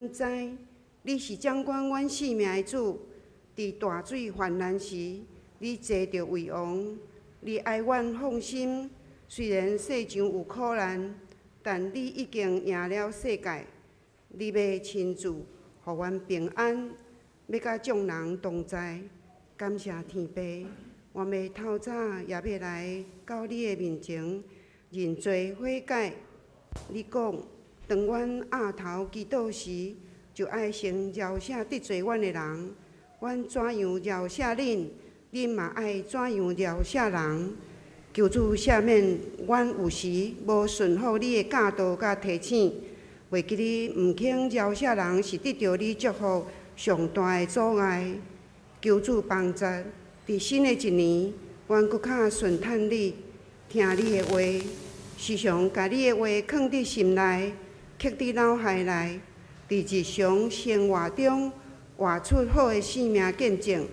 知你是掌管阮性命的主，佇大水泛濫時，你坐著為王，你愛阮放心。雖然世上有苦難，但你已經贏了世界。你欲親自予阮平安，欲佮眾人同在。感謝天父，我欲透早也欲來到你的面前認罪悔改。你講，當阮額頭祈禱時，就愛先饒赦得罪阮的人。阮怎樣饒赦恁，恁嘛愛怎樣饒赦人。求主赦免阮有時無順服你的教導佮提醒，袂記你毋肯饒赦人是得著你祝福上大的阻礙。求主幫助，佇新的一年，阮閣較順趁你，聽你的話，時常共你的話囥佇心內，刻佇腦海內，佇日常生活中活出好的生命見證，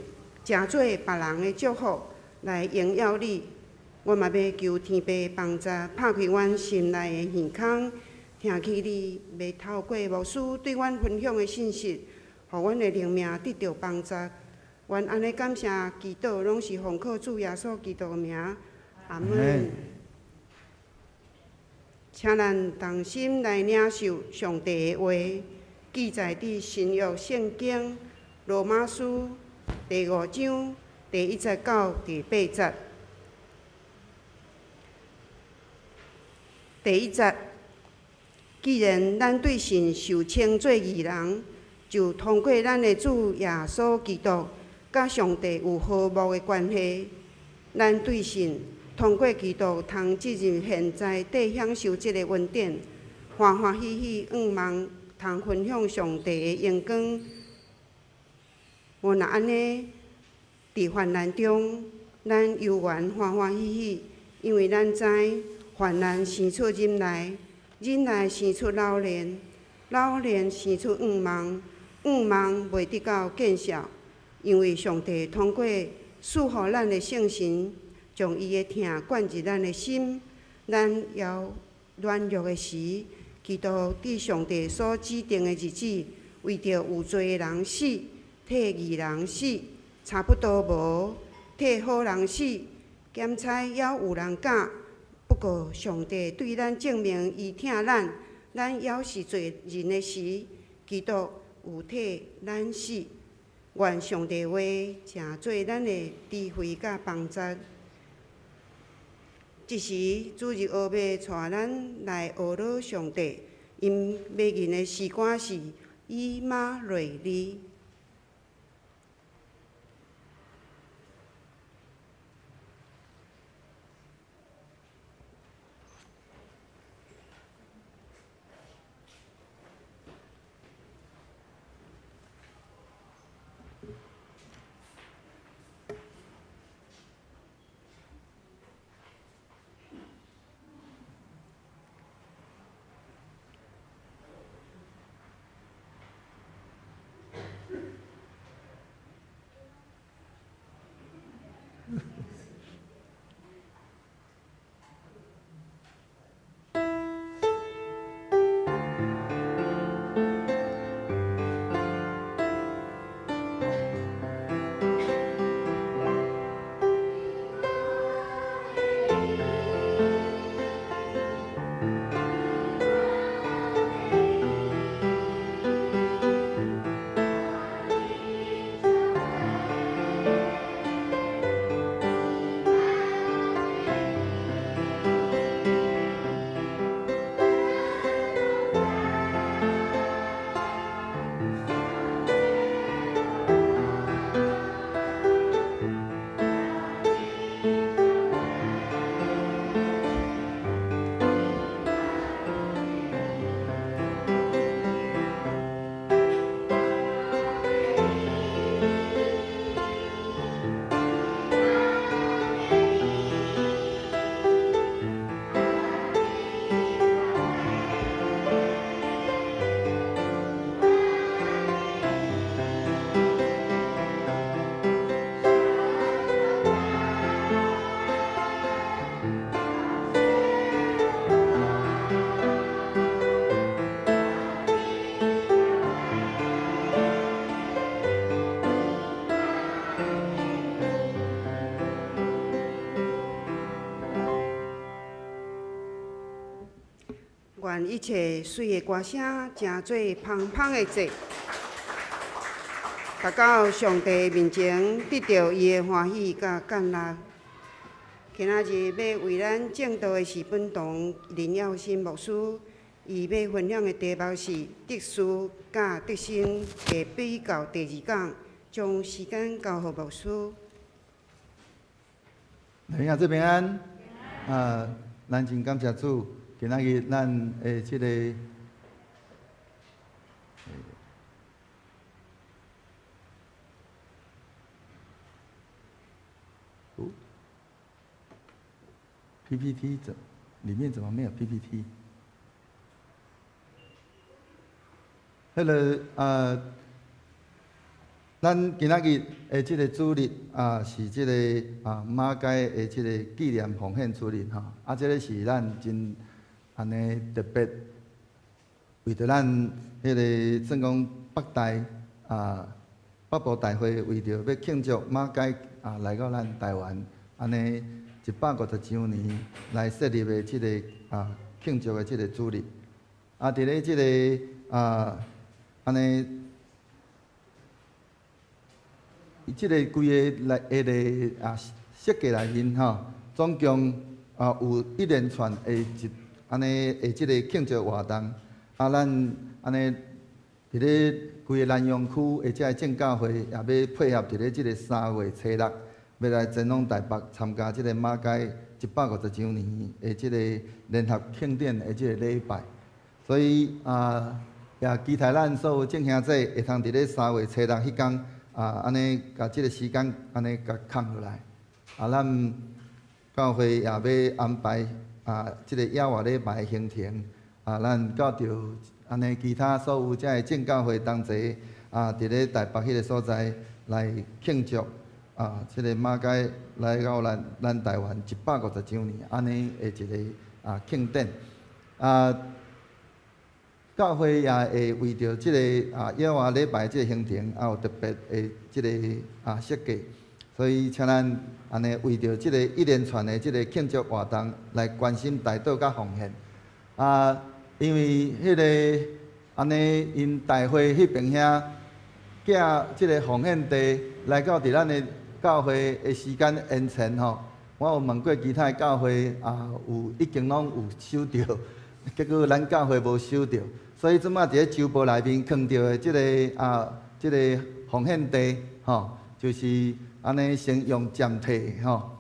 成做別人的祝福來榮耀你。我嘛欲求天父幫助，拍開阮心內的耳孔，聽去你欲透過牧師對阮分享的信息，予阮的靈命得著幫助。阮按呢感謝祈禱，攏是奉靠主耶穌基督的名，阿門。請咱同心來領受上帝的話，記載佇新約聖經羅馬書第五章第一節到第八節。第一節，既然咱對神受稱做義人，就通過咱的主耶穌基督，佮上帝有和睦的關係。咱對神通過基督通進入現在地享受這个恩典，歡歡喜喜向望通分享上帝的榮光。無若按呢，佇患難中，咱猶原歡歡喜喜，因為咱知患難生出忍耐，忍耐生出老練，老練生出向望，向望袂得到見笑，因為上帝通過賜予咱的聖神，將伊的疼灌入咱的心。咱猶軟弱的時，基督佇上帝所指定的日子，為著有罪的人死，替義人死，差不多無；替好人死，檢採猶有人敢。不過，上帝對咱證明伊疼咱，咱猶是罪人的時，基督有替咱死。願上帝話成做咱的智慧佮幫助。這時，主日學欲帶咱來學老上帝，𪜶欲吟的詩歌是《以馬內利》。願一切媠的歌聲成做芳芳的祭，達到上帝面前，得著伊的歡喜佮悅納。今仔日欲為咱證道的是本堂林耀新牧師，伊欲分享的題目是得失佮得勝的比較第二講，將時間交予牧師。弟兄姊妹平安，啊，咱真感謝主，今仔日咱的這个，哦，PPT 怎裡面怎麼沒有 PPT？彼个啊。咱今仔日的這个主日啊，是這个啊馬偕的這个紀念奉獻主日吼。啊，這个是咱真按呢特別，為著咱彼个算講北大啊北部大會為著欲慶祝馬偕啊來到咱台灣，按呢150週年來設立的這个啊慶祝的這个主日。啊，佇咧這个啊按呢。伊這个規个內彼个啊設計內面吼，總共啊有一連串的一按呢的這个慶祝活動。啊，咱按呢佇咧規个南洋區的這个正教會也欲配合佇咧這个3月初6，欲來前往台北參加這个馬偕150週年的這个聯合慶典的這个禮拜。所以啊，也期待咱所有眾兄弟會通佇咧3月初6彼工。啊，按呢，共這个時間按呢共空落來。啊，咱教會也欲安排啊，這个野外禮拜的行程。啊，咱到著按呢其他所有遮个正教會同齊啊，佇咧台北彼个所在來慶祝啊，這个馬偕來到咱台灣150週年按呢的一个啊慶典。啊。教會也會為著這个啊野外禮拜這个行程，也有特別的這个啊設計，所以請咱按呢為著這个一連串的這个慶祝活動來關心代禱佮奉獻。啊，因為彼个按呢，𪜶大會彼邊遐寄這个奉獻地來到佇咱的教會的時間延前吼，我有問過其他的教會啊，有已經攏有收著，結果咱教會無收著。所以這擺佇咧周報內面看著的這个啊，這个奉獻地吼，就是按呢先用暫替吼，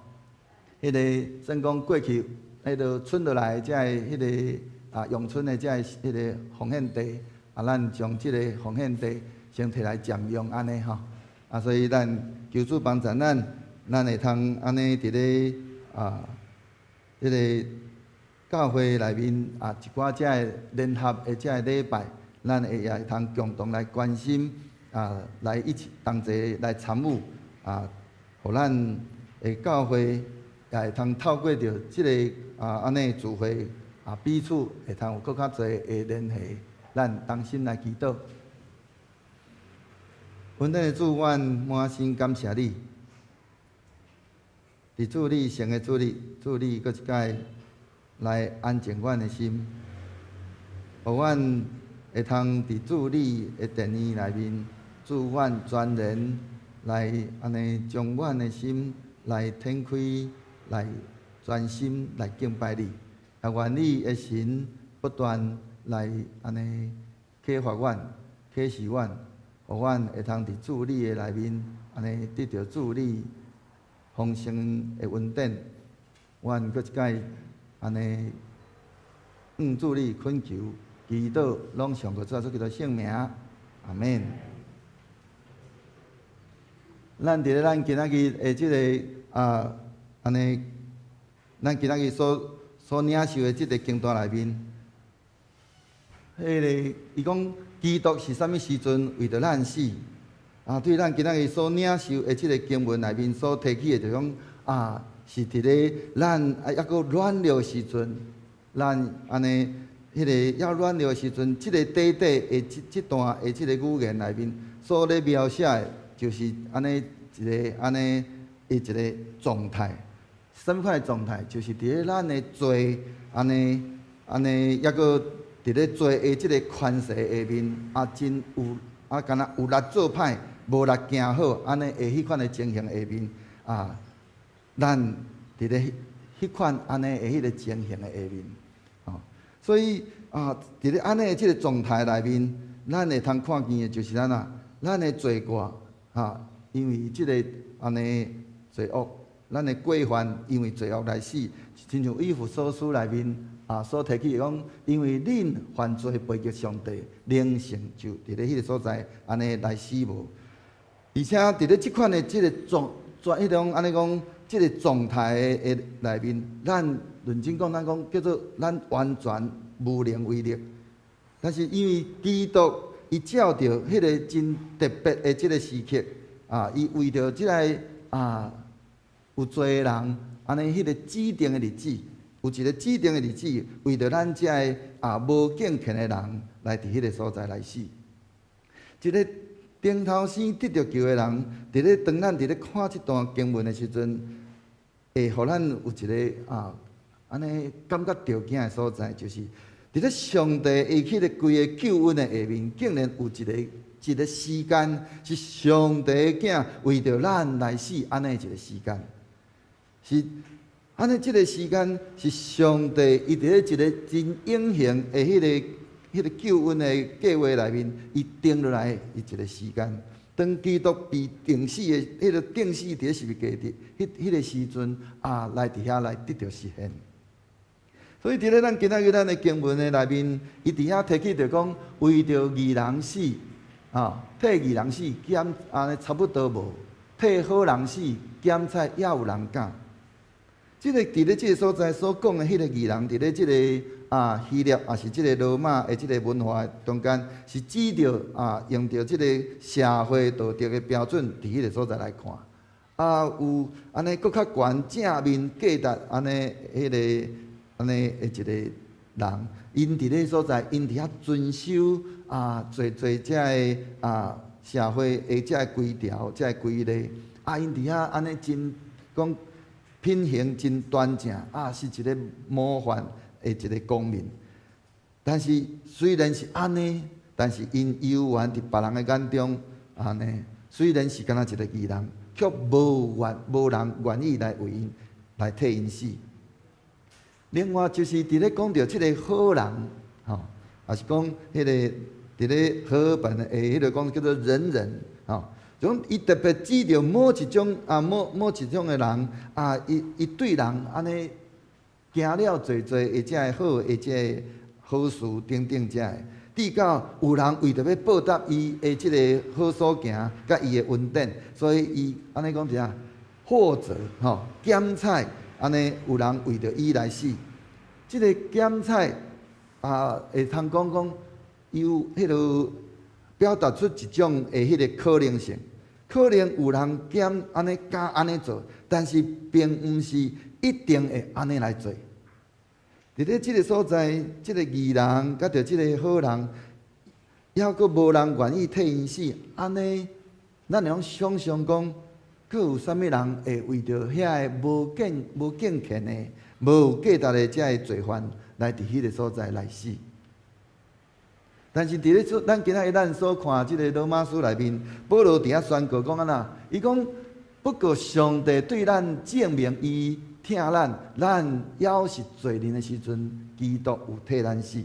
彼个算講過去彼个存落來這个彼个啊陽春的這个彼个奉獻地，啊，咱將這个奉獻地先提來佔用按呢吼，啊，所以咱求主幫助咱，咱會通按呢佇咧啊，這个。教會內面啊，一寡這个聯合的這个禮拜，咱會也會通共同來關心啊，來一起同齊來參與啊，予咱的教會也會通透過著這个啊按呢聚會啊，彼此會通有閣較濟的聯繫。咱同心來祈禱。恩典的主，阮滿心感謝你，佇主你聖的主日，主你閣一擺來安靜阮的心，予阮會通佇主你的殿宇內面，主阮全然來按呢將阮的心來展開，來專心來敬拜你。也願你的神不斷來按呢啟發阮、啟示阮，予阮會通佇主你的內面，按呢得著主你豐盛的恩典。阮閣一擺。按呢，向主你懇求、祈禱，攏奉靠主耶穌基督聖名，阿門。咱佇咧咱今仔日的這个啊，按呢，咱今仔日所領受的這个經段內面，彼个伊講基督是啥物時陣為著咱死？啊，對咱今仔日所領受的這个經文內面所提起的，就講啊。是佇咧咱啊，猶閣軟弱時陣，咱按呢，彼个猶軟弱時陣，這个短短的這這段的這个語言內面，所咧描寫的，就是按呢一个按呢的一个狀態。啥物款的狀態？就是佇咧咱的罪按呢按呢，抑閣佇咧罪的這个權勢下面，啊，真有啊，敢若有力做歹，無力行好，按呢的彼款的情形下面，啊，咱佇咧彼款按呢的彼个情形的下面，吼，所以啊，佇咧按呢的這个狀態內面，咱會通看見的就是按怎，咱的罪過，哈，因為這个按呢罪惡，咱的過犯因為罪惡來死，親像以弗所書內面啊所提起的講，因為恁犯罪背逆上帝，靈性就佇咧彼個所在按呢來死無。而且佇咧這款的這个狀狀彼種按呢講，這个狀態的內面，咱認真講，咱講叫做咱完全無能為力。但是因為基督伊照著彼个真特別的這个時刻，啊，伊為著這个啊有罪的人，按呢彼个指定的日子，有一个指定的日子，為著咱這个啊無敬虔的人來佇彼个所在來死。這个頂頭先得著救的人，佇咧當咱佇咧看這段經文的時陣，會予咱有一个啊按呢感覺著驚的所在，就是佇咧上帝伊彼个規个救恩的下面，竟然有一个一个時間是上帝的囝為著咱來死，按呢一个時間，是按呢這个時間是上帝伊佇咧一个真永恆的彼个救恩的計劃內面，伊定落來伊一个時間。當基督被釘死的彼个釘死佇咧十字架佇彼個時陣啊，來佇遐來得著實現。所以佇咧咱今仔日咱的經文的內面，伊佇遐提起著講，為著義人死，啊，替義人死，減按呢差不多無；替好人死，減菜也有人敢。這个佇咧這个所在所講的彼个義人，佇咧這个啊希臘，抑是這个羅馬的這个文化中間，是指著啊用著這个社會道德的標準，佇彼个所在來看，啊有按呢閣較懸正面價值按呢彼个按呢的一個人，𪜶佇咧所在，𪜶佇遐遵守啊，濟濟這个啊社會的這个規條、這个規例，啊，𪜶佇遐按呢真講品行真端正，啊，是一個模範的一個公民。但是雖然是按呢，但是𪜶猶原佇別人的眼中，按呢，雖然是敢若一個義人，卻無人願意來為𪜶來替𪜶死。另外就是佇咧講著這个好人，吼，抑是講彼个佇咧和合本的彼个講叫做仁人，吼，就講伊特別指著某一種啊某一種的人啊，伊對人按呢行了濟濟的這个好的這个好事等等這个，直到有人為著欲報答伊的這个好所行，佮伊的恩典，所以伊按呢講啥？或者吼減菜。按呢有人為著伊來死，這个減菜啊，會通講講有彼个表達出一種的彼个可能性，可能有人減按呢敢按呢做，但是並毋是一定會按呢來做。佇咧這个所在，這个義人佮著這个好人，抑閣無人願意替𪜶死，按呢，咱會用想像講，閣有啥物人會為著遐个無敬虔的、無有價值的這个罪犯來佇彼个所在來死？但是佇咧咱今仔日咱所看這个羅馬書內面，保羅佇遐宣告講按怎？伊講，不過上帝對咱證明伊疼咱，咱猶是罪人的時陣，基督有替咱死。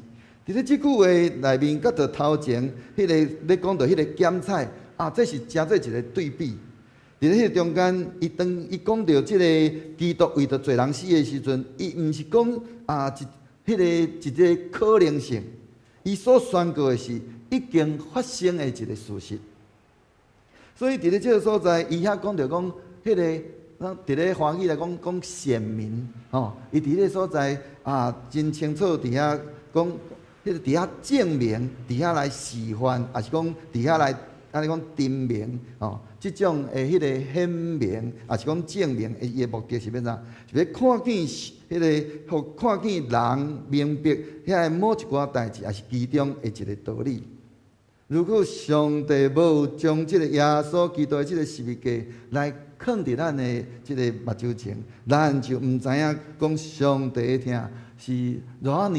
佇咧這句話內面，佮著頭前彼个咧講著彼个減菜啊，這是誠做一個對比。佇咧彼个中間，伊當伊講著這個基督為著罪人死的時陣，伊毋是講啊一彼个一個可能性，伊所宣告的是已經發生的一個事實。所以佇咧這个所在，伊遐講著講彼个，咱佇咧華語來講講選民吼，伊佇彼个所在啊，真清楚佇遐講，彼个佇遐證明，佇遐來示範，抑是講佇遐來按呢講證明吼，這種的彼个顯明，抑是講證明，伊的目的是欲怎？是欲看見彼个，予看見人明白遐个某一寡代誌，抑是其中的一个道理。如果上帝無將這个耶穌基督的這个十字架來囥佇咱的這个目睭前，咱就毋知影講上帝的疼是偌爾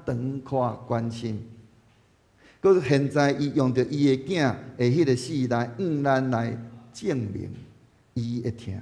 仔長闊寬深。閣現在伊用著伊的囝的彼个死來向咱來證明伊的疼。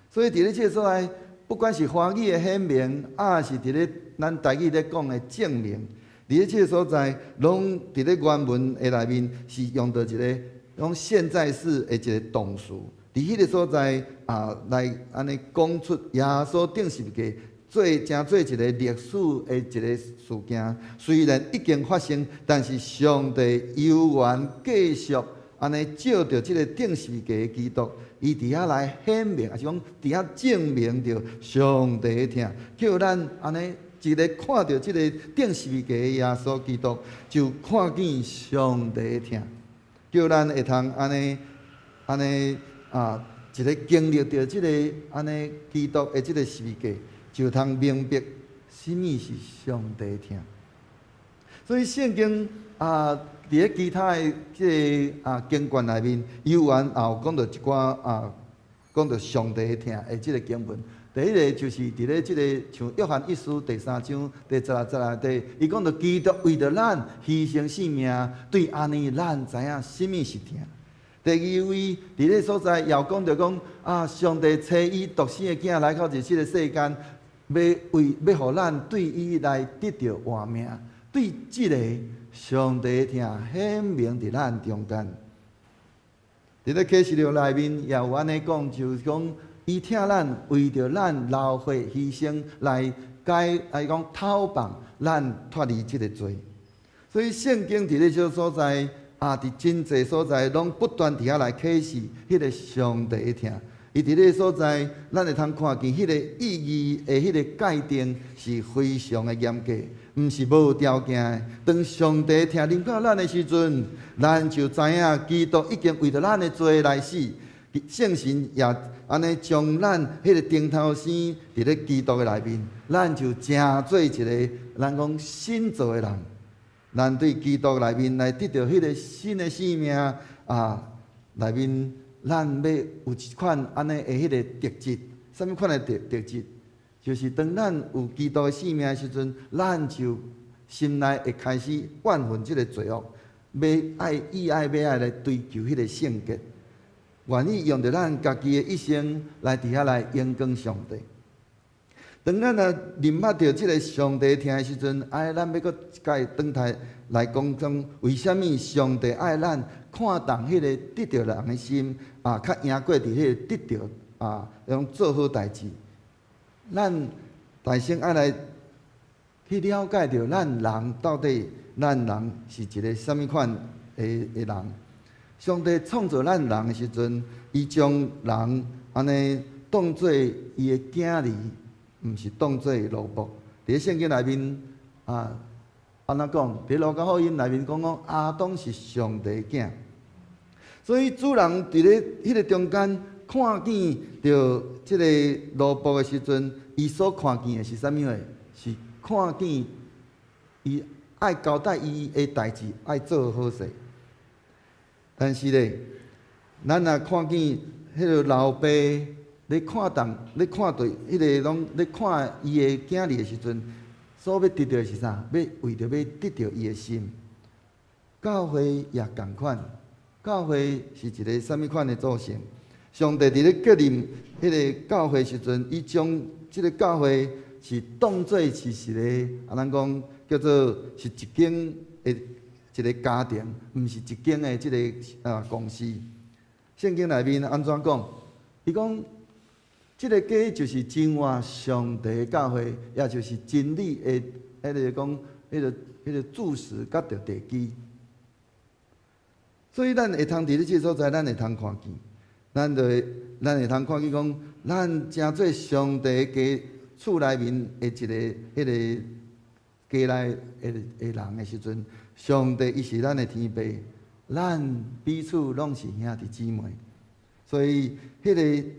所以佇咧這个所在，不管是華語的顯明，抑是佇咧咱台語咧講的證明，佇咧這个所在，攏佇咧原文的內面是用著一个講現在式的一个動詞，佇彼个所在啊，來按呢講出耶穌釘十字架做成做一个歷史的一个事件，雖然已經發生，但是上帝猶原繼續按呢藉著這个釘十字架的基督，伊佇遐來顯明，抑是講佇遐證明著上帝的疼，叫咱按呢一个看著這个釘十字架的耶穌基督，就看見上帝的疼，叫咱會通按呢按呢啊，一个經歷著這个按呢基督的這个十字架，就通明白啥物是上帝的疼。所以聖經啊，佇咧其他的這个啊經卷內面，猶原也有講著一寡啊，講著上帝的疼的這个經文。第一个就是佇咧這个像約翰一書第三章第16節內底，伊講著基督為著咱犧牲性命，對按呢咱知影啥物是疼。第二位佇咧所在也有講著講啊，上帝差伊獨生的囝來到這個世間，欲為欲予咱對伊來得著活命，對這个上帝的疼顯明佇咱中間。佇咧啟示錄內面也有按呢講，就是講伊疼咱，為著咱流血犧牲來解，來講討放咱脫離這个罪。所以聖經佇咧這個所在啊，佇真濟所在攏不斷佇遐來啟示彼个上帝的疼。伊佇咧所在，咱會通看見彼个意義的彼个界定是非常的嚴格，毋是無條件的。當上帝疼臨到咱的時陣，咱就知影基督已經為著咱的罪來死，聖神也按呢將咱彼个重頭生佇咧基督的內面，咱就成做一个咱講新造的人。咱對基督內面來得著彼个新的生命啊，內面咱欲有一款按呢的彼个特質，啥物款的特質？就是當咱有基督的生命的時陣，咱就心內會開始怨恨這个罪惡，欲愛意愛欲愛來追求彼个聖潔，願意用著咱家己的一生來佇遐來榮光上帝。當咱若認捌著這个上帝疼的時陣，哎，咱欲閣一擺轉軚來講講，為啥物上帝愛咱看重彼个得著人的心啊，較贏過佇彼个得著啊，用做好代誌。咱大先愛來去了解著咱人到底，咱人是一个啥物款的人。上帝創造咱人的時陣，伊將人按呢當做伊的囝兒，毋是當做奴僕。佇聖經內面啊，按怎講？佇路加福音內面講講，亞當是上帝的囝。所以主人佇咧彼个中間看見著這个奴僕的時陣，伊所看見的是啥物貨？是看見伊愛交代伊的代誌愛做好勢。但是咧，咱若看見彼个老爸咧看重、咧看著彼个攏咧看伊的囝兒的時陣，所欲得著的是啥？欲為著欲得著伊的心。教會也仝款，教會是一个啥物款的組成？上帝佇咧建立彼个教會時陣，伊將這个教會是當做是一个啊，咱講叫做是一間的一个家庭，毋是一間的這个啊公司。聖經內面按怎講？伊講這个家就是真活上帝的教會，也就是真理的彼个講，彼个柱石佮著地基。所以咱會通佇咧這个所在，咱會通看見，咱會通看見講，咱成做上帝家厝內面的一个彼个家內的人的時陣，上帝伊是咱的天父，咱彼此攏是兄弟姊妹。所以，彼个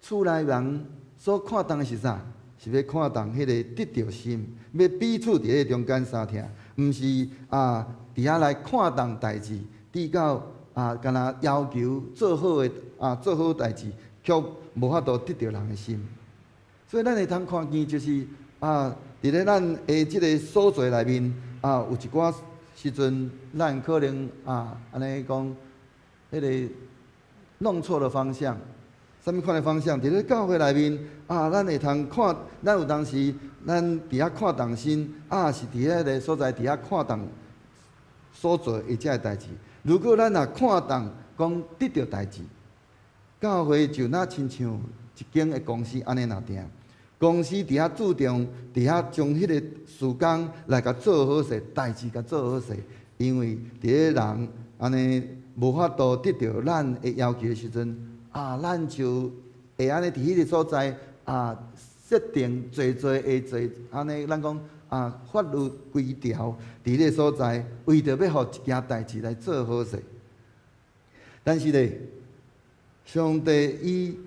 厝內人所看重的是啥？是欲看重彼个得著心，欲彼此佇咧中間相疼，毋是啊佇遐來看重代誌，直到啊，干焦要求做好的啊，做好代誌，卻無法度得著人的心。所以咱會通看見，就是啊，佇咧咱的這个所做內面啊，有一寡時陣，咱可能啊，按呢講，彼个弄錯了方向。啥物款的方向？佇咧教會內面啊，咱會通看，咱有當時咱佇遐看重身，啊是佇彼个所在佇遐看重所做的這个代誌。如果咱若看重講得著代誌，教會就若親像一間的公司按呢若定。公司佇遐注重，佇遐將彼个事工來共做好勢，代誌共做好勢，因為佇咧人按呢無法度得著咱的要求的時陣，啊，咱就會按呢佇彼个所在啊，設定濟濟的濟按呢，咱講啊法律規條佇彼个所在，為著欲予一件代誌來做好勢。但是咧，上帝伊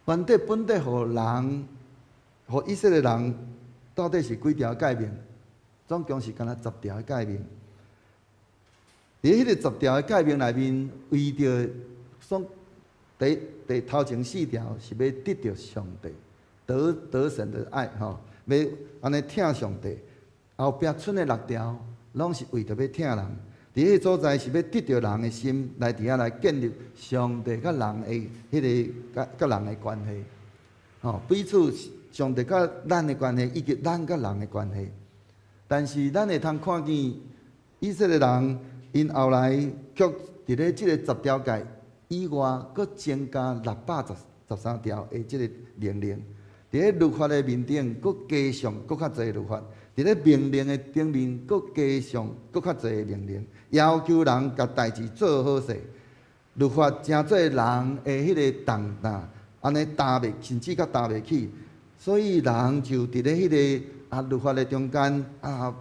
原底本底予人，予以色列人到底是幾條誡命？總共是敢若十條的誡命。佇彼個十條的誡命內面，為著說第第頭前四條是欲得著上帝，得得神的愛吼，欲按呢疼上帝。後壁賰的六條，攏是為著欲疼人。佇彼個所在是欲得著人的心，來佇遐來建立上帝佮人的彼个佮佮人的關係。吼，彼此上帝佮咱的關係，以及咱佮人的關係。但是咱會通看見以色列人，𪜶後來卻佇咧這個十條誡以外，閣增加613條的這个命令。佇咧律法的面頂，閣加上閣較濟律法；佇咧命令的頂面，閣加上閣較濟的命令，要求人共代誌做好勢。律法成做人的彼个重擔，按呢擔袂，甚至較擔袂起。所以人就佇咧彼个啊律法的中間啊，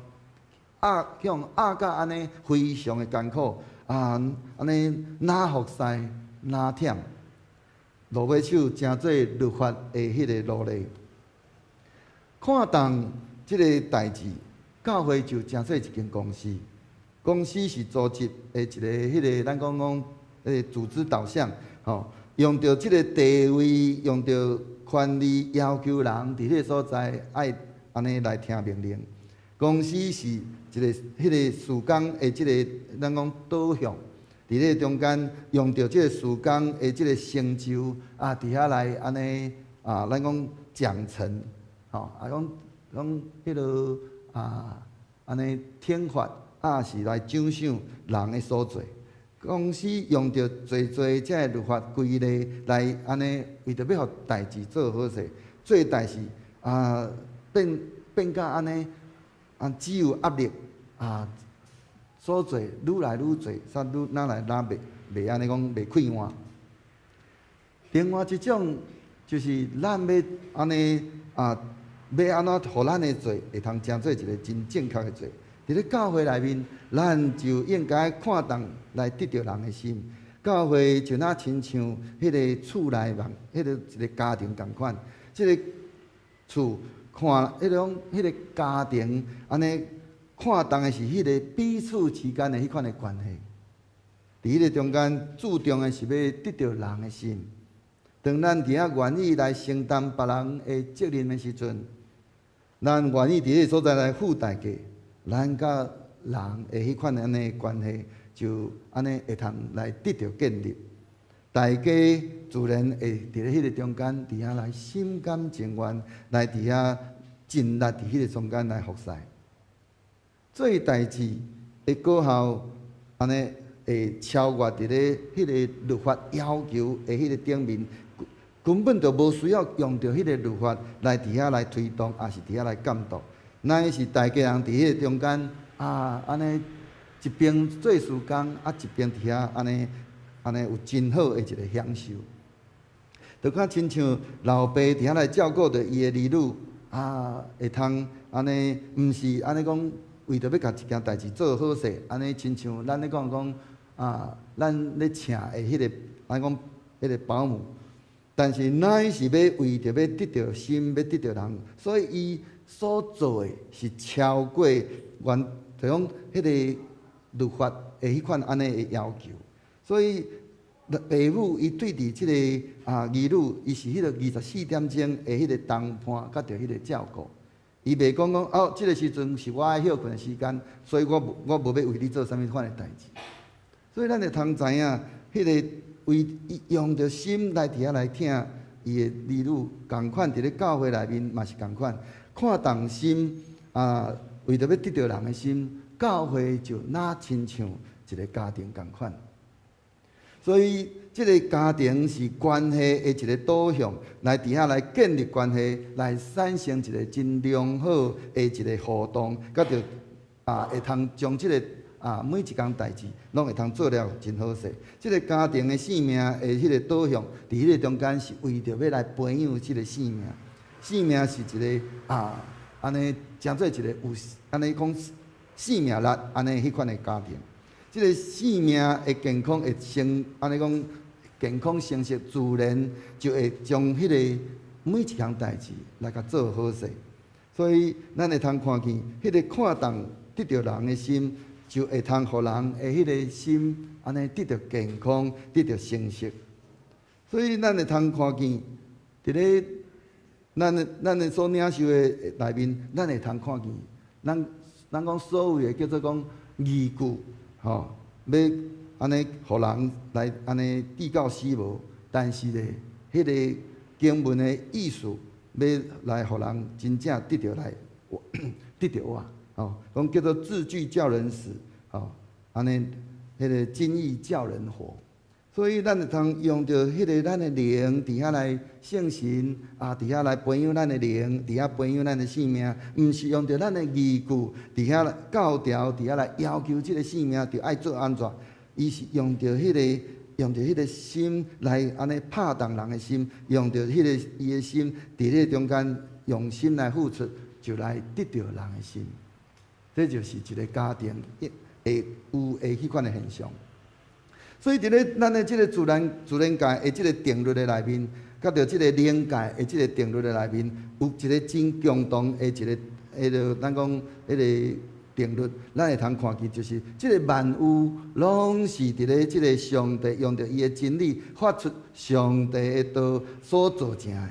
壓向壓甲按呢非常的艱苦啊，按呢若服侍若忝，落尾手成做律法的彼个奴隸。看重這个代誌，教會就成做一間公司。公司是組織的一个彼个，咱講講彼个組織導向，吼，用著這个地位，用著權力要求人佇彼个所在愛按呢來聽命令。公司是一个彼个事工的這个咱講導向，佇咧中間用著這个事工的這个成就啊，佇遐來按呢啊，咱講獎懲，吼啊講講彼个啊按呢懲罰，啊是來獎賞人的所做。公司用著濟濟這个律法規例來按呢，為著欲予代誌做好勢，做代誌啊變變甲按呢啊只有壓力啊，所做愈來愈濟，煞愈若來若袂袂按呢講袂快活。另外一種就是咱欲按呢啊，欲按怎予咱的做會通成做一个真正確的做。佇咧教會內面，咱就應該看重來得著人的心。教會就若親像彼个厝內面，彼个一个家庭仝款。這个厝看，彼種彼个家庭按呢看重的是彼个彼此之間的彼款的關係。佇彼个中間，注重的是欲得著人的心。當咱佇遐願意來承擔別人的責任的時陣，咱願意佇彼个所在來付代價。咱佮人的彼款按呢關係，就按呢會通來得著建立。大家自然會佇咧彼个中間，佇遐來心甘情願來佇遐盡力佇彼个中間來服侍。做代誌的果效，按呢會超越佇咧彼个律法要求的彼个頂面，根本就無需要用著彼个律法來佇遐來推動，抑是佇遐來監督。乃是大家人佇彼个中間啊，按呢一邊做事工，啊一邊佇遐按呢按呢有真好的一个享受。就較親像老爸佇遐來照顧著伊的兒女，啊，會通按呢，毋是按呢講為著欲共一件代誌做好勢，按呢親像咱咧講講啊，咱咧請的彼个，按呢講彼个保姆，但是乃是欲為著欲得著心，欲得著人，所以伊所做的是超過原就講彼个律法的彼款按呢的要求，所以爸母伊對佇這个啊兒女，伊是彼个24點鐘的彼个同伴，佮著彼个照顧。伊袂講講哦，這个時陣是我愛歇睏的時間，所以我無欲為你做啥物款的代誌。所以咱會通知影，彼个為伊用著心來佇遐來疼伊的兒女，仝款佇咧教會內面嘛是仝款，看重心啊，為著欲得著人的心，教會就若親像一个家庭仝款。所以，這个家庭是關係的一个導向，來佇遐來建立關係，來產生一个真良好的一个互動，佮著啊會通將這个每一工代誌攏會通做了真好勢。這个家庭的生命的彼个導向，佇彼个中間是為著欲來培養這个生命。生命是一个啊，按呢成做一个有按呢講生命力按呢彼款的家庭。這个生命的健康會成，按呢講健康成熟，自然就會將彼个每一項代誌來共做好勢。所以，咱會通看見，彼个看重得著人的心，就會通予人的彼个心按呢得著健康，得著成熟。所以，咱會通看見，佇咧咱的所領受的內面，咱會通看見，咱講所謂的叫做講字句。吼，欲按呢予人來按呢致到死無，但是咧，彼个經文的意思，欲來予人真正得著來得著活，吼，講叫做字句叫人死，吼，按呢，彼个真意叫人活。所以咱會通用著彼个咱的靈佇遐來聖神啊，佇遐來培養咱的靈，佇遐培養咱的生命，毋是用著咱的字句佇遐來教條，佇遐來要求這个生命著愛做按怎？伊是用著彼个用著彼个心來按呢拍動人的心，用著彼个伊的心佇咧中間用心來付出，就來得著人的心。這就是一个家庭會有的彼款的現象。所以佇咧咱的這个自然界的這个定律的內面，佮著這个靈界的這个定律的內面，有一个真共同的一个，彼个咱講彼个定律，咱會通看見，就是這个萬有攏是佇咧這个上帝用著伊的真理發出上帝的道所造成的。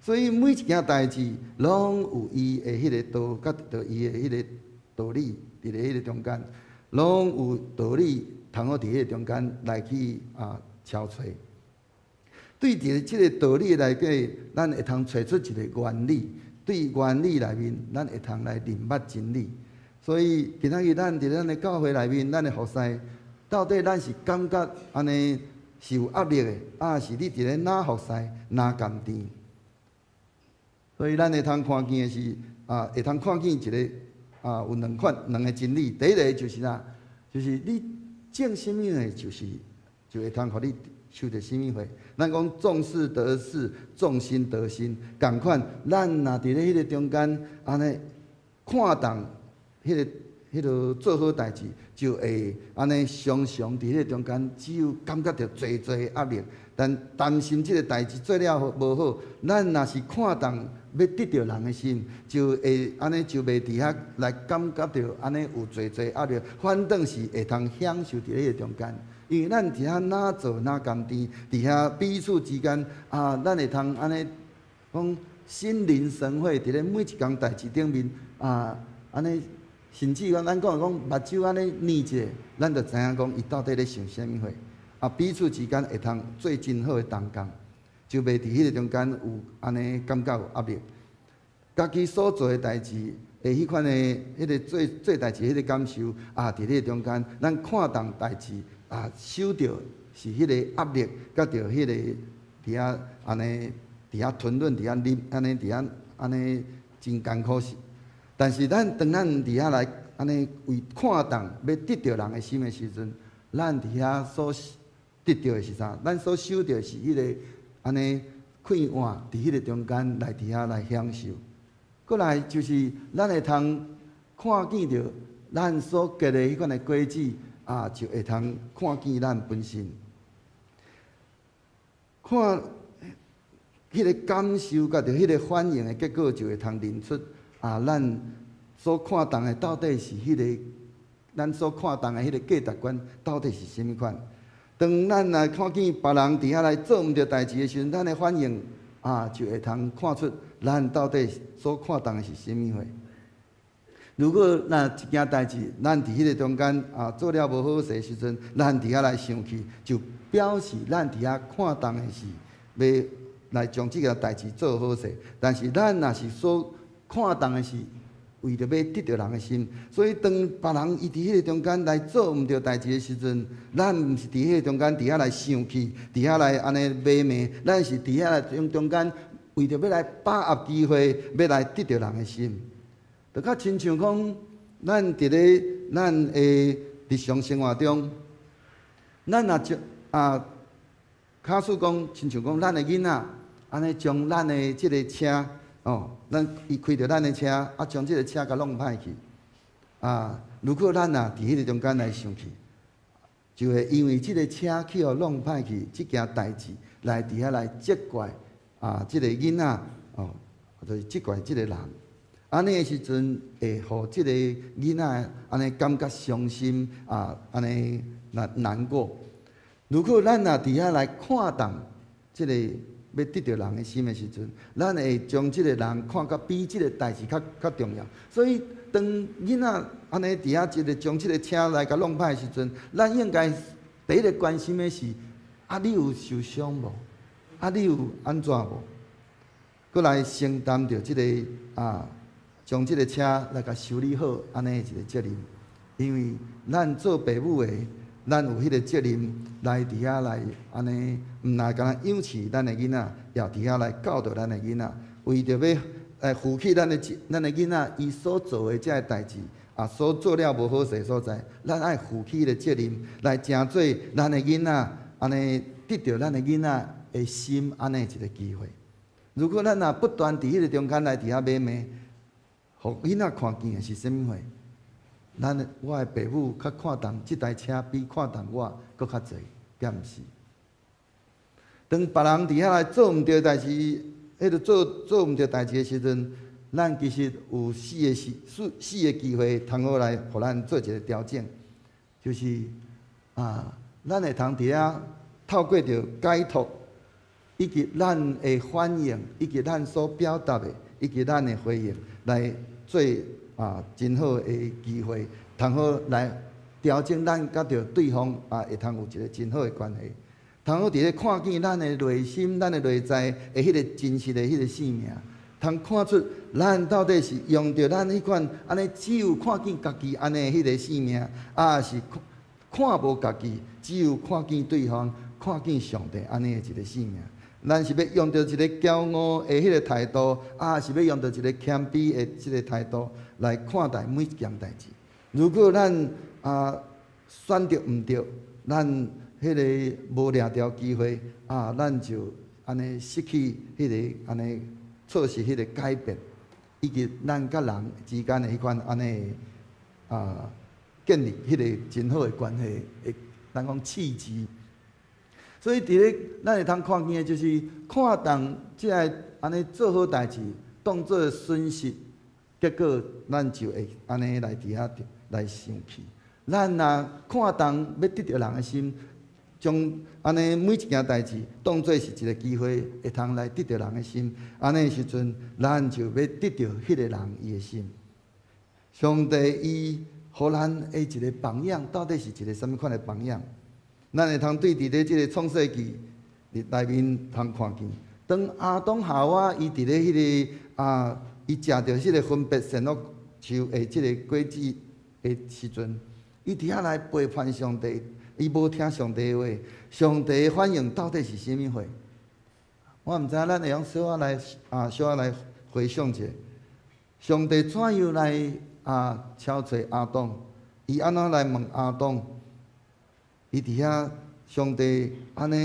所以每一件代誌攏有伊的彼个道，佮著伊的彼个道理，佇咧彼个中間，攏有道理。通好佇彼个中間來去敲揣。對佇這个道理內底，咱會通揣出一个原理。對原理內面，咱會通來認捌真理。所以今仔日咱佇咱的教會內面，咱的服侍，到底咱是感覺按呢是有壓力的，抑是你佇咧哪服侍哪甘甜？所以咱會通看見的是會通看見一个有兩款兩个真理。第一个就是啥？就是你種啥物呢？就是就會通予你收著啥物貨。咱講種事得事，種心得心。仝款，咱若佇咧彼个中間按呢看重彼个做好代誌，就會按呢常常佇彼个中間，只有感覺著濟濟壓力。但擔心這个代誌做了無好，咱若是看重欲得著人的心，就會按呢就袂佇遐來感覺著按呢有濟濟壓力，反倒是會通享受佇彼個中間。因為咱佇遐哪做哪甘甜，佇遐彼此之間啊，咱會通按呢講心領神會，佇咧每一工代誌頂面啊，按呢甚至講咱講講目睭按呢睨一下，咱就知影講伊到底咧想啥物貨。啊，彼此之間會通做真好的同工，就袂佇彼個中間有按呢感覺有壓力。家己所做的代誌，的彼款的彼个做做代誌彼个感受啊，佇彼个中間，咱看重代誌啊，受著是彼个壓力，佮著彼个佇遐按呢佇遐吞忍，佇遐忍，按呢佇遐按呢真艱苦是。但是咱當咱佇遐來按呢為看重欲得著人的心的時陣，咱佇遐所得著的是啥？咱所受著的是彼个按呢快活，佇彼个中間來佇遐來享受。過來就是咱會通看見著咱所結的彼款的果子啊，就會通看見咱本身。看彼個感受，佮著彼個反應的結果，就會通認出啊，咱所看重的到底是彼个，咱所看重的彼個價值觀到底是啥物款？當咱來看見別人佇遐來做毋著代誌的時陣，咱的反應啊，就會通看出咱到底所看重的是啥物貨。如果若一件代誌，咱佇彼个中間啊做了無好勢時陣，咱佇遐來生氣，就表示咱佇遐看重的是欲來將這件代誌做好勢。但是咱若是所看重的是為著欲得著人的心，所以當別人伊佇彼個中間來做毋著代誌的時陣，咱毋是佇彼個中間佇遐來生氣，佇遐來按呢罵罵，咱是佇遐來中間為著欲來把握機會，欲來得著人的心。就較親像講，咱佇咧咱的日常生活中，咱若將啊，假使講親像講，咱的囡仔按呢將咱的這个車哦，咱伊開著咱的車，啊，將這个車共弄歹去，啊，如果咱若佇彼个中間來生氣，就會因為這个車去予弄歹去，這件代誌來佇遐來責怪啊，這个囡仔哦，就是責怪這个人。按呢的時陣，會予這个囡仔按呢感覺傷心啊，按呢難難過。如果咱若佇遐來看重這個欲得著人的心的時陣，咱會將這個人看甲比這個代誌較重要。所以，當囡仔按呢佇遐一个將這个車來共弄歹的時陣，咱應該第一个關心的是：啊，你有受傷無？啊，你有按怎無？閣來承擔著這个啊，將這个車來共修理好，按呢一个責任。因為咱做爸母的，咱有彼个責任來佇遐來按呢，毋若干焦養飼咱的囡仔，也佇遐來教導咱的囡仔，為著欲來負起咱的囡仔伊所做的這个代誌，啊，所做了無好勢所在，咱愛負起彼个責任，來成做咱的囡仔，按呢得著咱的囡仔的心，按呢一个機會。如果咱若不斷佇彼个中間來佇遐罵罵，予囡仔看見的是啥物貨？咱的我的爸母較看重這台車，比看重我閣較濟，敢毋是？當別人佇遐來做毋著代誌，彼个做毋著代誌的時陣，咱其實有四個機會，通好來予咱做一个調整，就是啊，咱會通佇遐透過著解脫，以及咱的反應，以及咱所表達的，以及咱的回應，來做啊真好的機會，通好來調整咱佮著對方啊，會通有一个真好的關係。通好佇咧看見咱的內心、咱的內在的彼个真實的彼个生命，通看出咱到底是用著咱彼款按呢只有看見家己按呢彼个生命，抑是看無家己，只有看見對方、看見上帝按呢的一个生命。咱是欲用著一个驕傲的彼个態度，抑是欲用著一个謙卑的這个態度來看待每一件代誌。如果咱啊選擇毋著，咱彼个無掠著機會啊，咱就按呢失去彼个按呢錯失彼个改變，以及咱佮人之間的彼款按呢啊建立彼个真好的關係的，咱講契機。所以佇咧，咱會通看見的就是看重這个按呢做好代誌，當做損失，結果咱就會按呢來佇遐來生氣。咱若看重欲得著人的心，將按呢每一件代誌當做是一个機會，會通來得著人的心。按呢時陣，咱就欲得著彼个人伊的心。上帝伊予咱的一个榜樣，到底是一個啥物款的榜樣？咱會通對佇咧這个創世記內面通看見，當亞當夏娃伊佇咧彼个啊，伊食著彼个分別善惡樹的這个果子的時陣，伊佇遐來背叛上帝，伊無聽上帝的話，上帝的反應到底是啥物貨？我毋知影，咱會用小可來啊，小可來回想一下，上帝怎樣來啊敲揣亞當？伊按怎來問亞當？伊佇遐，上帝按呢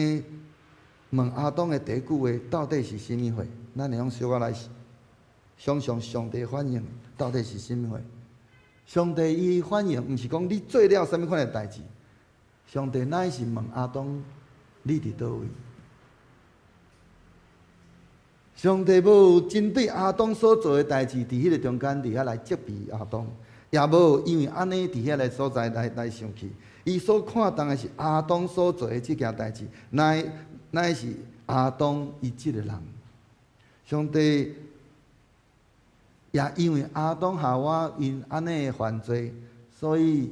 問亞當的第一句話，到底是啥物貨？咱會用小可來想像上帝反應到底是啥物貨？上帝伊反應毋是講你做了啥物款的代誌，上帝乃是問亞當：你佇佗位？上帝無針對亞當所做的代誌，佇彼个中間佇遐來責備亞當，也無因為按呢佇彼个所在來生氣。伊所看重的是亞當所做的這件代誌，乃是亞當伊這个人。上帝也因為亞當夏娃𪜶按呢犯罪，所以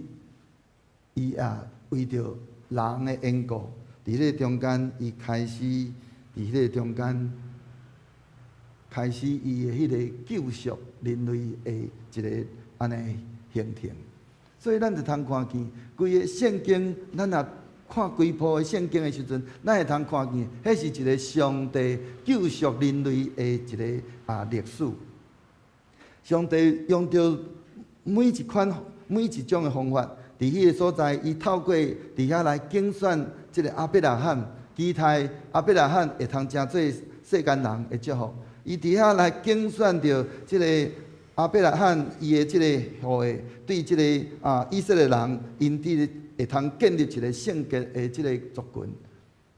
伊也為著人的緣故，佇彼個中間，伊開始佇彼個中間開始伊的彼個救贖人類的一個按呢行程。所以咱就通看見規個聖經，咱若看規部的聖經的時陣，咱會通看見，彼是一個上帝救贖人類的一個歷史。上帝用著每一款、每一種的方法，佇彼個所在，伊透過佇遐來揀選這個亞伯拉罕，期待亞伯拉罕會通成做世間人的祝福。伊佇遐來揀選著這個亞伯拉罕伊的這個後裔，對這個以色列人，𪜶佇會通建立一個聖潔的這個族群。佇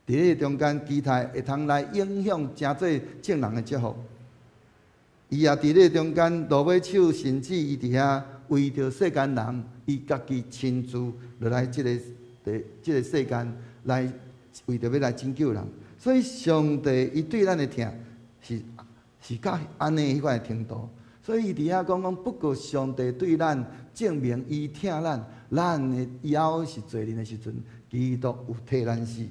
彼個中間，期待會通來影響成做眾人的祝福。伊也佇咧中間落尾手，甚至伊佇遐為著世間人，伊家己親自落來這個佇這個世間來為著欲來拯救人。所以上帝伊對咱的疼是到按呢彼款的程度。所以伊佇遐講講，不過上帝對咱證明伊疼咱，咱的猶是罪人的時陣，基督有替咱死。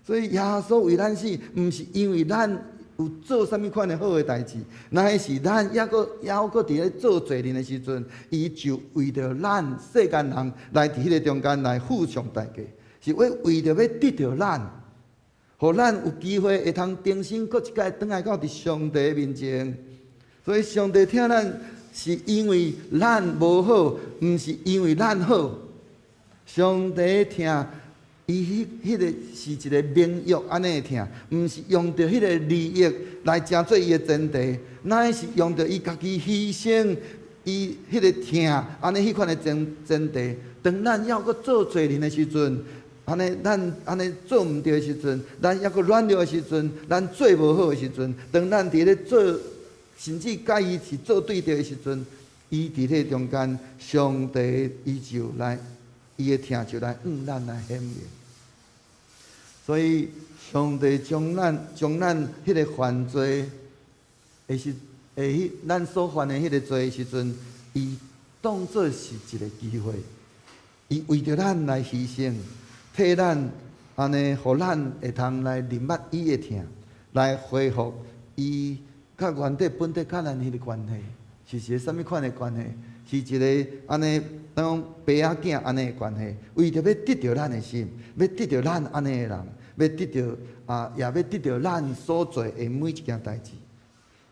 所以耶穌為咱死，毋是因為咱有做啥物款的好的代誌，乃是咱猶閣佇咧做罪人的時陣，伊就為著咱世間人來佇彼个中間來付上代價，是為著欲得著咱，予咱有機會會通重新閣一擺轉來到佇上帝面前。所以上帝疼咱，是因為咱無好，毋是因為咱好。上帝疼。伊彼個是一個盟約按呢疼，毋是用著彼個利益來成做伊的前提，乃是用著伊家己犧牲，伊彼個疼按呢彼款的前提。當咱猶閣做罪人的時陣，按呢咱按呢做毋對的時陣，咱猶閣軟弱的時陣，咱做無好的時陣，當咱佇咧做，甚至佮伊是做對敵的時陣，伊佇咧中間，上帝伊就來，伊的疼就來向咱來顯明。所以，上帝將咱彼個犯罪的時，的彼咱所犯的彼個罪的時陣，伊當做是一個機會，伊為著咱來犧牲，替咱按呢，予咱會通來認捌伊的疼，來恢復伊佮原底本底佮咱彼个關係，是一个啥物款的關係？是一个按呢，咱講爸仔囝按呢的關係，為著欲得著咱的心，欲得著咱按呢的人，欲得著啊，也欲得著咱所做的每一件代誌。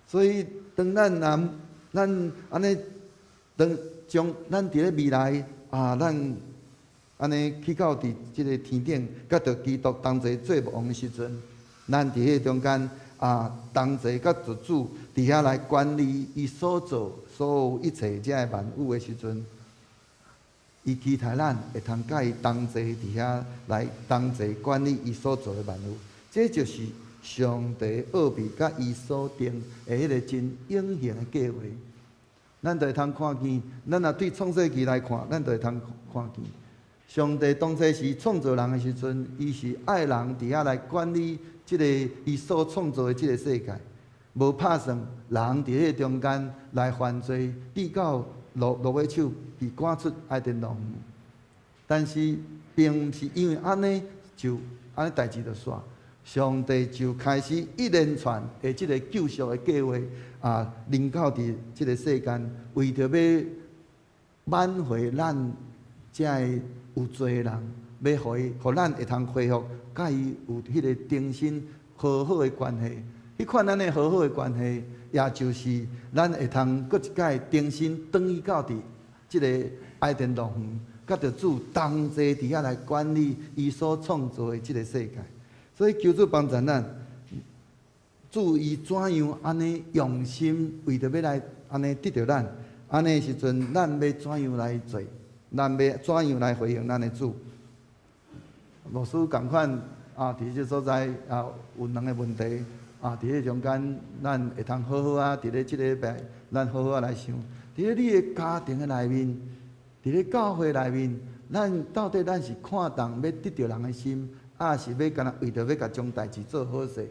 所以，當咱啊，咱按呢，當將咱佇咧未來啊，咱按呢去到佇這个天頂，佮著基督同齊做王的時陣，咱佇彼個中間啊，同齊佮著主佇遐來管理伊所做所有一切這个萬有的時陣，伊期待咱會通佮伊同齊佇遐來同齊管理伊所做的萬有，這就是上帝奧秘佮伊所定的彼个真永恆的計劃。咱就會通看見，咱若對創世記來看，咱就會通看見，上帝當初時創造人的時陣，伊是愛人佇遐來管理這个伊所創造的這个世界，無拍算人佇彼个中間來犯罪，直到落尾手被趕出伊甸樂園。但是並毋是因為按呢就按呢代誌就煞，上帝就開始一連串的這个救贖的計劃啊，臨到佇這个世間，為著欲挽回咱這个有罪的人，欲予伊，予咱會通恢復，佮伊有彼个重新和好的關係。彼款咱的和好的關係，也就是咱會通閣一擺重新轉去到佇這個伊甸樂園，佮著主同齊佇遐來管理伊所創造的這个世界。所以求主幫助咱，主伊怎樣按呢用心為著欲來按呢得著咱，按呢時陣咱欲怎樣來做？咱欲怎樣來回應咱的主？牧師仝款啊，佇這所在啊，有兩个問題啊，佇彼中間，咱會通好好啊，佇咧這個禮拜，咱好好啊來想，佇咧你的家庭的內面，佇咧教會內面，咱到底咱是看重欲得著人的心，抑是欲干焦為著欲共將代誌做好勢？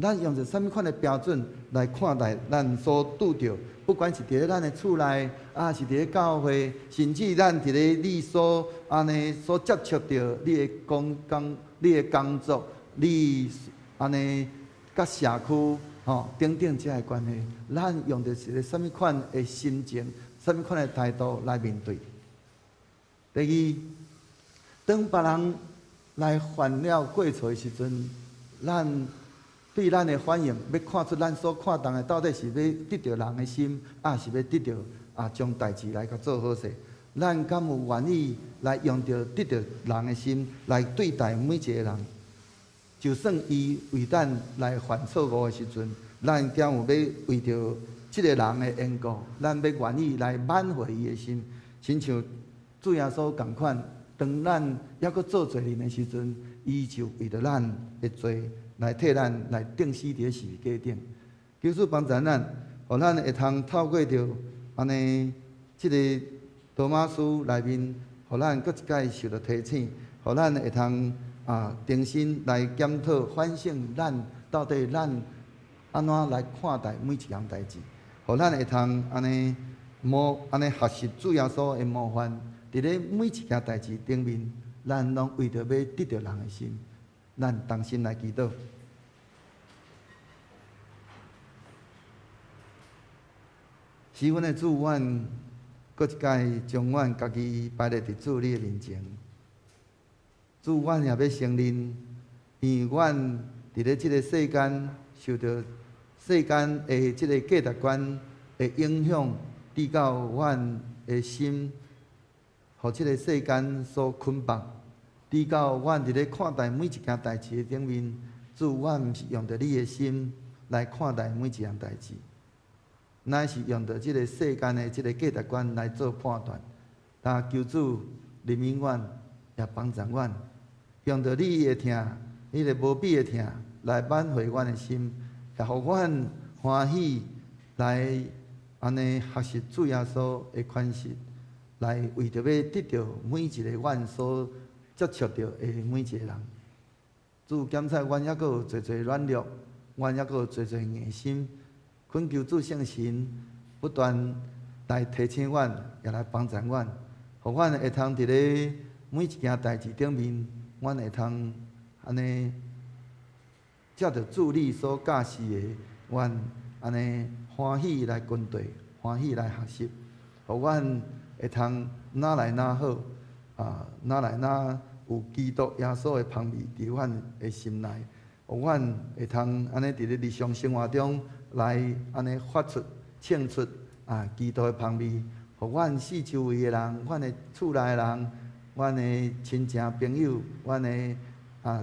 咱用著啥物款的标准来看待咱所拄著，不管是佇咧咱的厝內，抑是佇咧教會，甚至咱佇咧你所按呢所接觸著你的工、你的工作、你按呢佮社區吼等等這个關係，咱用著一个啥物款的心情、啥物款的態度來面對？第二，當別人來犯了過錯的時陣，咱對咱的反應，欲看出咱所看重的到底是欲得著人的心，抑是欲得著將代誌來共做好勢？咱敢有願意來用著得著人的心來對待每一個人？就算伊為咱來犯錯誤的時陣，咱敢有欲為著這個人的緣故，咱欲願意來挽回伊的心？親像主耶穌仝款，當咱猶閣做罪人的時陣，伊就為著咱的罪來替咱來釘死佇咧十字架頂。求主幫助咱，予咱會通透過著按呢這个羅馬書內面，予咱閣一擺受著提醒，予咱會通重新來檢討反省咱到底咱按怎來看待每一項代誌，予咱會通按呢模按呢學習主耶穌的模範，佇咧每一件代誌頂面，咱攏為著欲得著人的心，咱同心來祈禱。是阮的主，阮閣一擺將阮家己擺列佇主你的面前。主，阮也欲承認，因為阮佇咧這个世間受著世間的這个價值觀的影響，直到阮的心，予這个世間所捆綁，直到阮佇咧看待每一件代誌的頂面，主，阮毋是用著你的心來看待每一項代誌，乃是用著這个世間的這个價值觀來做判斷。但求主憐憫阮，也幫助阮，用著你的疼，彼个無比的疼來挽回阮的心，也予阮歡喜來按呢學習主耶穌的款式，來為著欲得著每一个阮所接觸著的每一个人。主檢察阮猶閣有濟濟軟弱，阮猶閣有濟濟硬心，懇求主聖神不斷來提醒阮，也來幫助阮，予阮會通佇咧每一件代誌頂面，阮會通按呢照著主你所教示的，阮按呢歡喜來跟隨，歡喜來學習，予阮會通愈來愈好，愈來愈有基督耶穌的芳味佇阮的心內，予阮會通按呢佇咧日常生活中來按呢發出、唱出基督的芳味，予阮四周圍的人、阮的厝內的人、阮的親情朋友、阮的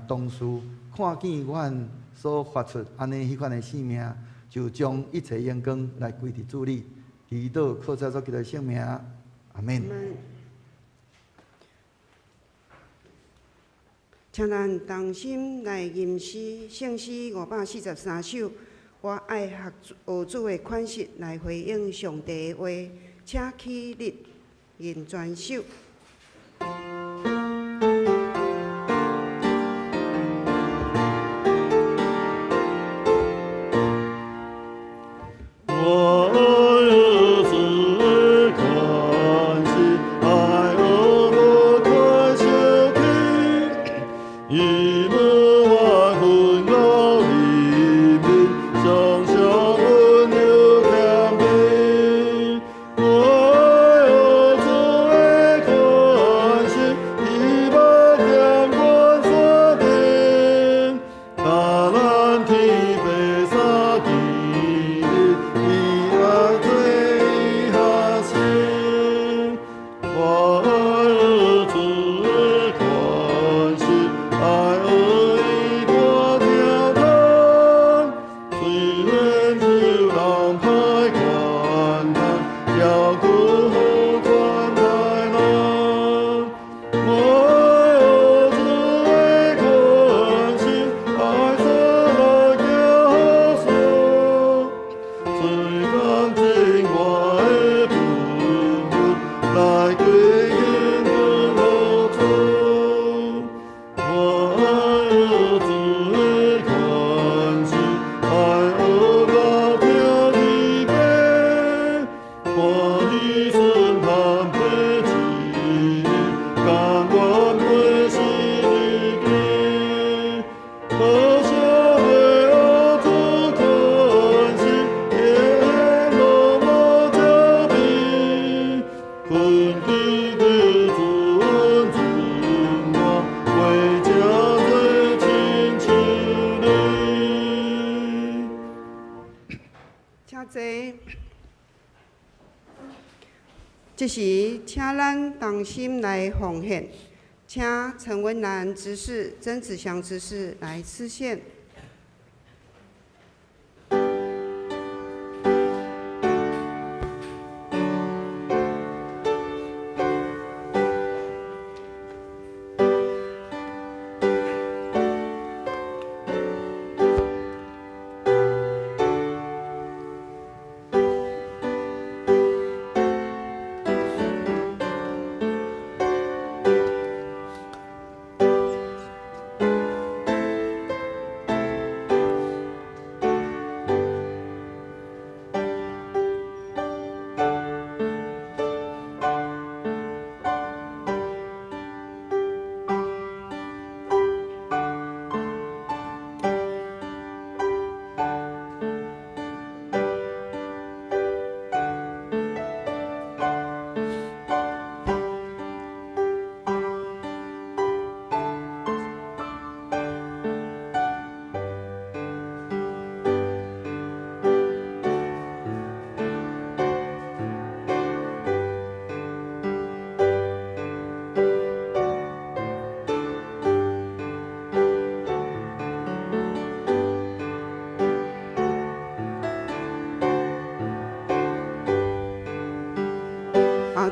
同事，看見阮所發出按呢彼款的生命，就將一切榮光來歸佇主裡。祈禱靠主耶穌基督聖名，阿門。請咱同心來吟詩，聖詩543首。我愛學學主的款式來回應上帝的話，請起立吟全首。我愛學主的款式，愛學無款小氣，伊無我訓導裡面，常常溫柔謙卑。我愛學主的款這時，請咱同心來奉獻，請陳文蘭執事、曾子祥執事來司獻。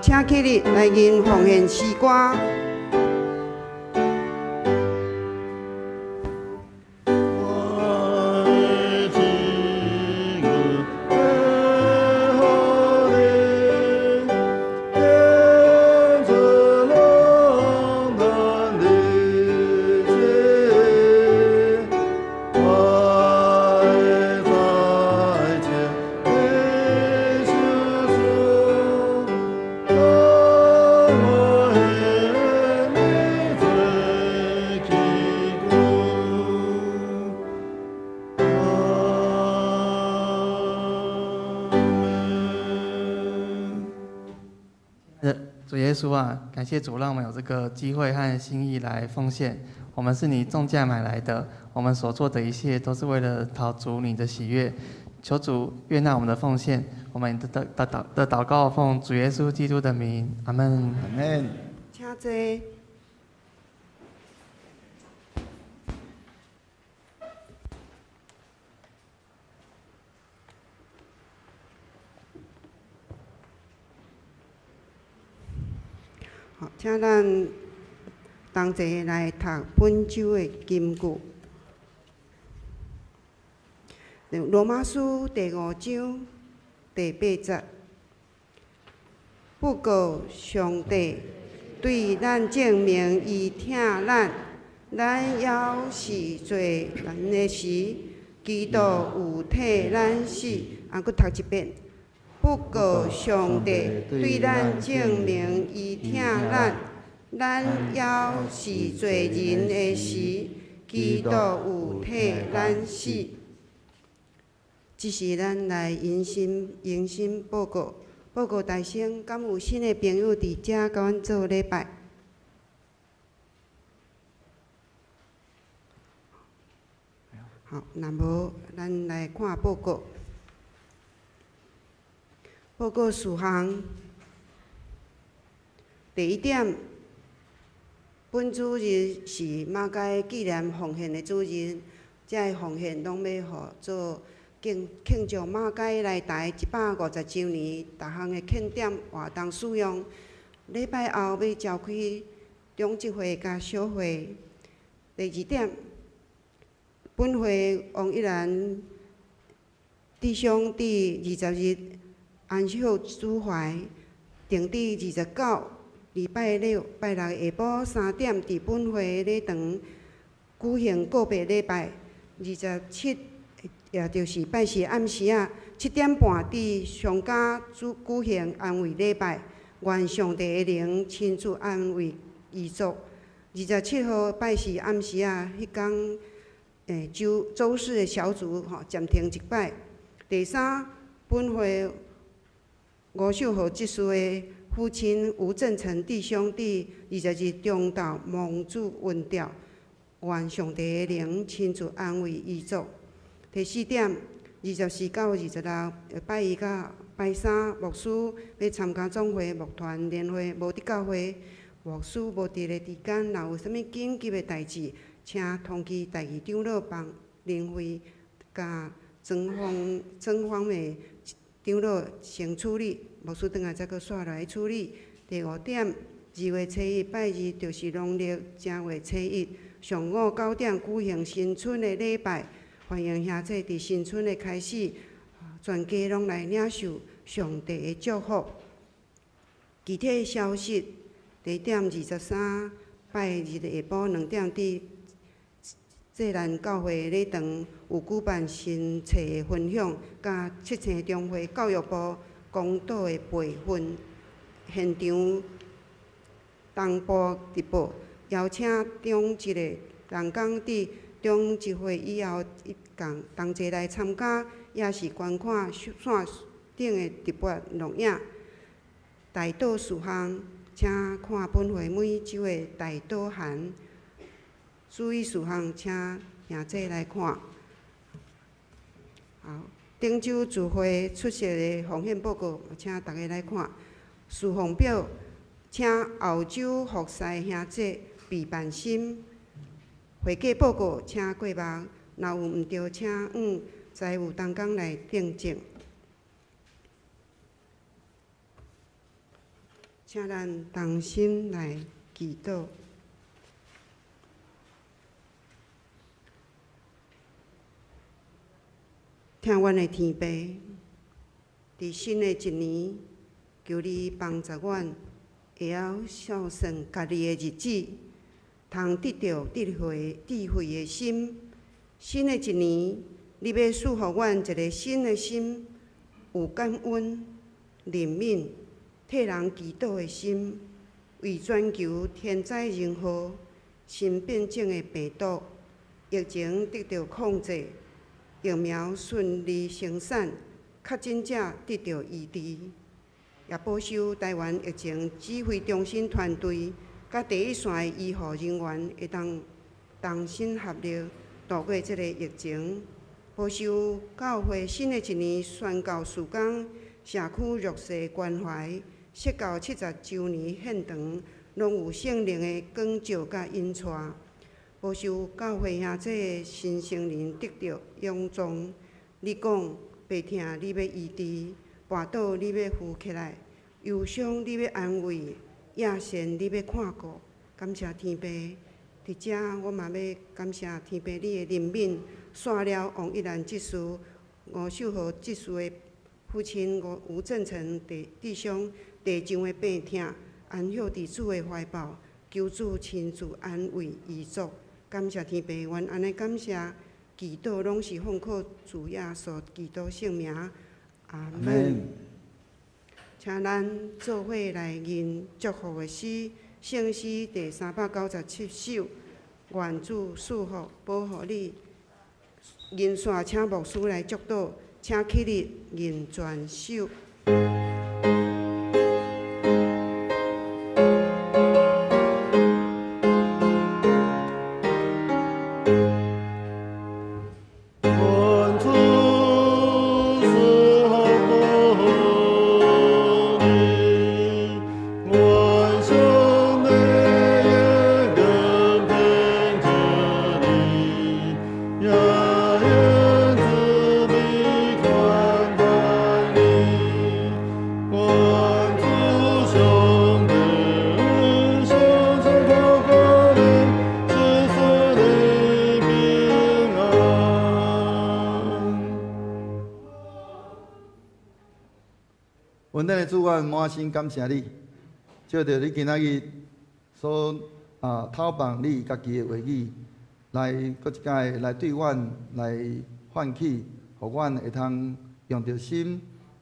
請起立來吟奉獻詩歌。主耶穌啊，感謝主讓我們有這個機會和心意來奉獻。我們是你重價買來的，我們所做的一切都是為了討主你的喜悅。求主悅納我們的奉獻，我們的禱告奉主耶穌基督的名，阿門。阿門。請坐。好，請咱同齊來讀本週的金句。羅馬書第五章第八節。不過上帝對咱證明，伊疼咱，咱猶是罪人的時，基督有替咱死。啊，閣讀一遍。不過上帝對咱證明，伊疼咱，咱猶是罪人的時，基督有替咱死。這是咱來迎新報告，報告大聲，敢有新的朋友佇遮共阮做禮拜？好，若無，咱來看報告。報告事項，第一點，本主日是馬偕紀念奉獻的主日，這个奉獻攏欲予做慶祝馬偕來台150週年逐項的慶典活動使用。禮拜後欲召開長執會佮小會。第二點，本會王一蘭弟兄佇20日安息主懷，定佇29禮拜六、拜六下晡3點，佇本會禮堂舉行告別禮拜。27，也就是拜四暗時仔7點半，佇上家主舉行安慰禮拜，願上帝的靈親自安慰遺族。27號拜四暗時仔，彼工週四的小組吼暫停一擺。第三，本會吳秀和執事的父親吳正成弟兄佇20日中晝蒙主恩召，願上帝的靈親自安慰遺族。第四點，24到26拜一佮拜三，牧師欲參加總會牧團年會，無佇教會。牧師無佇咧時間，若有啥物緊急的代誌，請通知代議長老幫林慧佮莊方莊方的長老先處理，牧師轉來再閣煞來處理。第五點，2月初1拜二，就是農曆正月初一上午9點舉行新春的禮拜，歡迎兄弟佇新春的開始，全家攏來領受上帝的祝福。具體消息，地點23拜日下晡2點，佇濟南教會禮堂有舉辦新冊的分享，佮七星中會教育部公道的培訓現場同步直播，邀請中一个同工佇中集會以後一同同齊來參加，也是觀看線頂的直播錄影。代禱事項，請看本會每週的代禱函。注意事項，請兄弟來看。好，頂週聚會出席的奉獻報告，請大家來看。事奉表，請澳洲服侍兄弟備辦心。會計報告，請過目，若有毋對，請向財務同工來訂正。請咱同心來祈禱。疼阮的天父，佇新的一年，求你幫助阮會曉數算家己的日子，通得著智慧智慧的心。新的一年，你欲賜予阮一个新的心，有感恩、憐憫、替人祈禱的心，為全球天災人禍、新變種的病毒、疫情得著控制，疫苗順利生產，確診者得著醫治，也保守臺灣疫情指揮中心團隊佮第一線的醫護人員會當同心合力度過這个疫情。保守教會新的一年宣教事工、社區弱勢關懷、釋教70週年獻堂，攏有聖靈的光照佮引帶。保守教會兄弟的身心靈得著勇壯。你講病痛你欲醫治，跋倒你欲扶起來，憂傷你欲安慰，野善你欲看顧。感謝天父，佇遮我嘛欲感謝天父你的憐憫，煞了王一蘭執事、吳秀和執事的父親吳吳正成弟弟兄弟上的病痛，安歇佇主的懷抱，求主親自安慰遺族。感謝天父，阮按呢感謝祈禱，攏是奉靠主耶穌基督聖名，阿們。請咱做伙來吟祝福的詩，聖詩第397首，願主賜福保護你。吟煞請牧師來祝禱，請起立吟全首。願主賜福保護你，願上帝的恩憑著你，也願慈悲寬待你。願主上帝上上高高你，賜賜你平安。阮咱的主，阮滿心感謝你，借著你今仔日所透放你家己的話語，來閣一擺來對阮來喚起，予阮會通用著心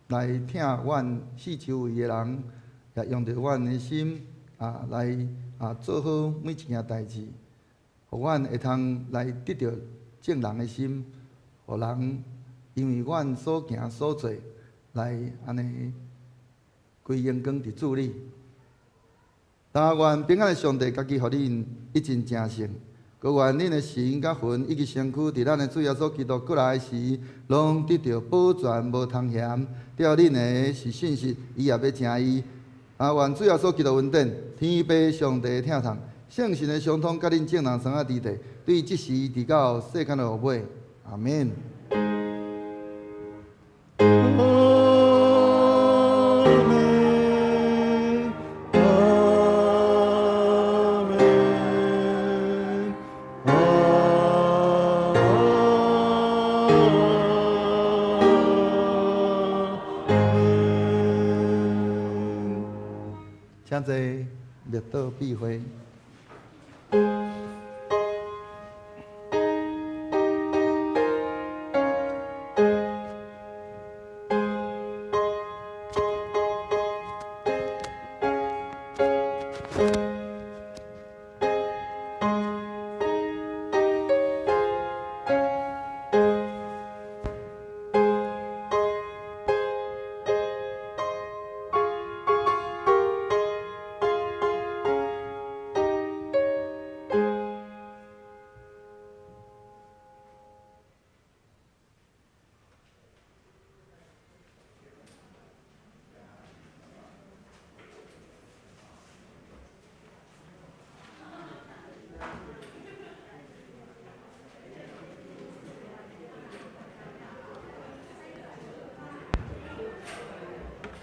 來疼阮四周圍的人，也用著阮的心來做好每一件代誌，予阮會通來得著眾人的心，予人因為阮所行所做來按呢歸榮光佇主裡。但願平安的上帝家己予恁一盡成聖，閣願恁的神佮魂以及身軀，佇咱的主耶穌基督過來時，攏得著保全，無通嫌。著恁的是信實，伊也欲成伊。啊，願主耶穌基督恩典、天父上帝的疼痛、聖神的相通，佮恁眾人相仔佇佇，對這時直到世間的落尾。阿門。阿門，阿門，阿門。請坐，默禱閉會。